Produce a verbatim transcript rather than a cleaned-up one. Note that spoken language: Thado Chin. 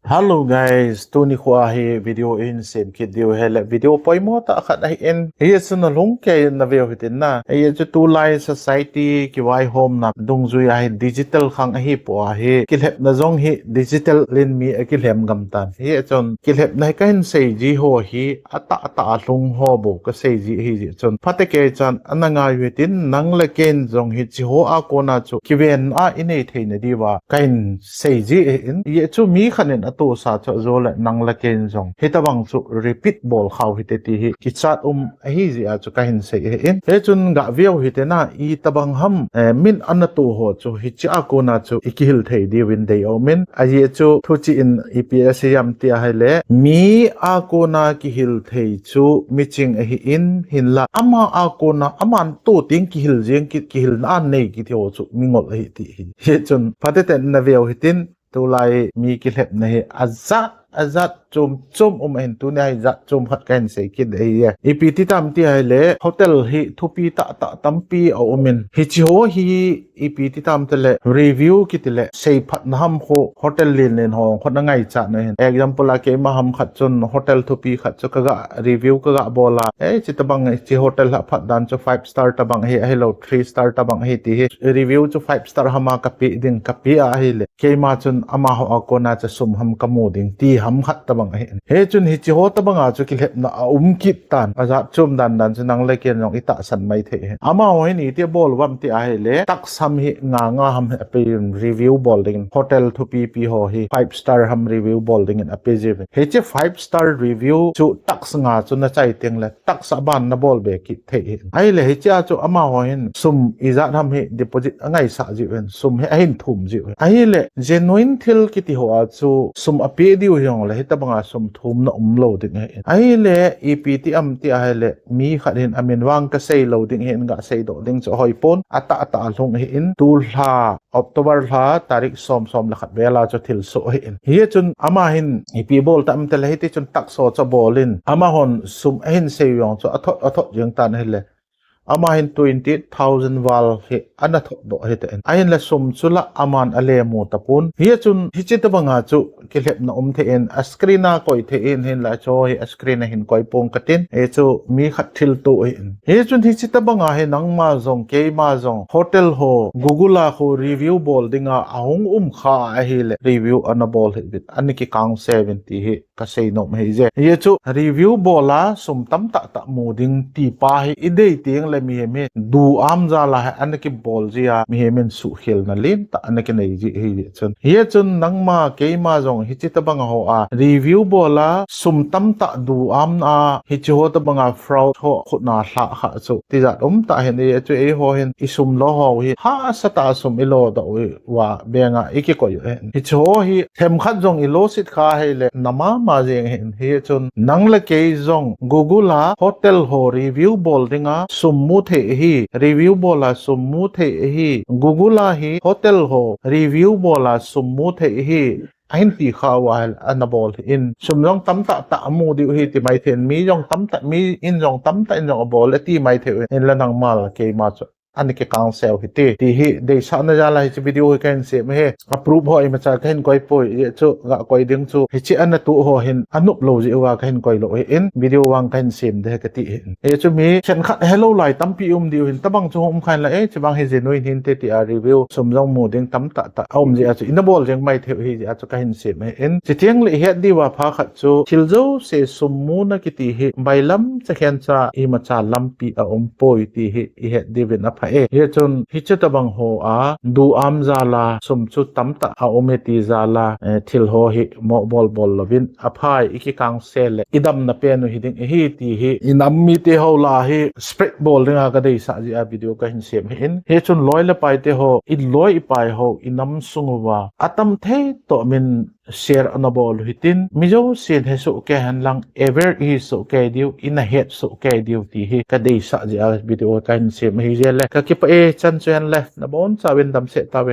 Hello guys, tuni kho a hi video ihin sem kit diu ahile video poimo tah khat ahin. Hiche a chun alhung kei in na veu hitin na. Hiche a chu tulai society kivaihomna dungjui a hi digital khang ahi poi a hi. Kilhepna jong hi digital in mi akilhem gam tan. Hiche a chun kilhepna hi kahin sei ji ho hi atah atah a lhung ho bou kasei ji ahi jeh chun. Phatecha ana ngai u hitin nang le kei in jong hiche ho a kona chu kiven a inei theina diuva kahin sei ji ahin. Hiche a chu mi khat in atohsa chu ajo le nang le kei in jong hitabang chu repeat bol khau hite ti hi kichat um ahi jeh a chu kahin sei ahin. Hiche a chun ga veu hite na, itobang ham, eh, min ana toh ho chu hiche a kona chu ikihil thei diuvin dei aumin. Ajeh chu thuchih in ipi asei em ti ahile, mi a kona kihil thei chu miching ahin, hinla ama a kona aman toh teng kihil jeng, ki-, kihilna anei kiti ho chu mingol ahi ti hi. Hiche a chun phatecha na veu hitin, tulai mi kilhepna hi ajat ajat chom chom um ahin, tunia hi jat chom khat kahin sei kit ahi e. Ipi ti tam ti ahile, hotel hi thupi tah tah tampi aumin. Hiche ho hi ipi ti tam tile, review kiti le, seiphatna ham kho, hotel len len ho kho na ngaichat na hin. Example a keima ham khat chun hotel thupi khat chu kaga review kaga bol a, eh, hiche tabang, hiche hotel hi aphat dan chu five star tabang ahi, ahilou three star tabang ahi ti hi. Review chu five star ham a kape ding, kape a ahile, keima chun amaho a kona chu sum ham kamu ding ti ham khat tabang ahi. Hiche a chun hiche ho tabang a chu kilhepna aum kit tan. Ajat chom dan dan chu nang le kei in jong itahsan mai thei ahi. Amaho hin iti abol uvem ti ahile, task ham hi nga nga ham hi ape, review bol dingin, hotel thupi pi ho hi five star ham review bol dingin ape jiuvin. Hiche five star review chu task nga chu na chai teng le, task aban na bol be kit thei ahi. Ahile hiche a chu amaho hin sum ijat ham hi deposit angaisah jiuvin, sum hi ahin thum jiuvin. Ahile genuine thil kiti ho a chu sum ape diu hijongle hitabang a sum thumna umlou ding ahi. Ahile ipi ti em ti ahile, mi khat hin amin vang kasei lou ding ahin, ga seidoh ding chu ahoi pon, atah atah a lhung ahin, tulha October lha tarik som, som le khat vel a chu thilsoh ahin. Hiche a chun ama hin ipi bol tam tile, hiti chun task ho chu abol in, amahon sum ahin sei u jong chu athot, athot jeng tan ahile, ama hin twenty thousand val hi ana thot doh ahi tan. Ahinla sum chu la aman ale mu tapon. Hiche a chun hiche tabang a chu kilhepna um thei in, a screen a koi thei in, hinla chu hi a screen a hin koi pong katin. Hiche a chu mi khat thilto ahin. Hiche a chun hiche tabang a hi nangma jong, keima jong, hotel ho, Google a kho review bol dinga ahung um kha ahile, review ana bol hih uvin, ana kikang se uvin ti hi kasei nom ahi je. Hiche a chu review bol a sum tamtah tah mu ding ti pa hi idei teng le mihem hi duham jal a hi ana kibol ji a, mihem in suhkhelna lentah ana kinei ji ahi jeh chun. Hiche a chun nangma keima jong hiche tabang ho a review bol a sum tamtah duham a, hiche ho tabang a fraud ho khut na lhah kha chu tijat um tah ahin. Hiche a chu eiho hin isum lo ho hi hahsa tah a sum ilo doh u a bank a ikikoi u ahin. Hiche ho hi themkhat jong ilo sit kha ahile na mama jeng ahin. Hiche a chun nang le kei jong Google a hotel ho review bol dinga sum mu thei ahi, review bol a sum mu thei ahi, Google a hi hotel ho review bol a sum mu thei ahi, ahin ti kha uva ahile ana bol hih in, sum jong tamtah tah amu diu ahi ti mai thei in, mi jong tamtah, mi in jong tamtah in jong abol e ti mai thei u ahin, hinla nangma le keima chu ana kikang se u hite ti hi deisahna jal a hiche video hi kahin sem ahi. A proof ho imacha kahin koi poi, hiche a chu ga koi ding chu hiche ana toh ho hin anop lou jeh uva kahin koi lou ahin, video vang kahin sem ding ahi kati ahin. Hiche a chu mi khenkhat helou lai tampi um diu ahin, tabang chu hung um kha inla, eh, hiche bang hi genuine hinte ti a review sum jong mu ding tamtah tah aum jeh a chu ina bol jeng mai thei u ahi jeh a chu kahin sem ahin. Chuteng le ihet diuva pha khat chu thil jouse sum muna kiti hi bailam chakhen cha imacha lampi aum poi ti hi ihet diuvin apha e. Hiche a chun hiche tabang ho a duham jal a sum chu tamtah aum e ti jal a, eh, thil ho hi mo bol bol louvin aphai, ikikang se le idamna pen u hiding ahi ti hi inam mite ho lah a hi spread bol dinga kadeisah jeh a video kahin sem ahin. Hiche a chun loi le pai te ho, iloi ipai ho, inam sung uva atam thei toh min share ana bol u hitin, mi jousen he soh kei hen lang, aware ihi soh kei diu, ina het soh kei diu ti hi kadeisah jeh a video kahin sem ahi je le. Kakipah e, chan chu hen le, nabonchauvin damsel tauvin.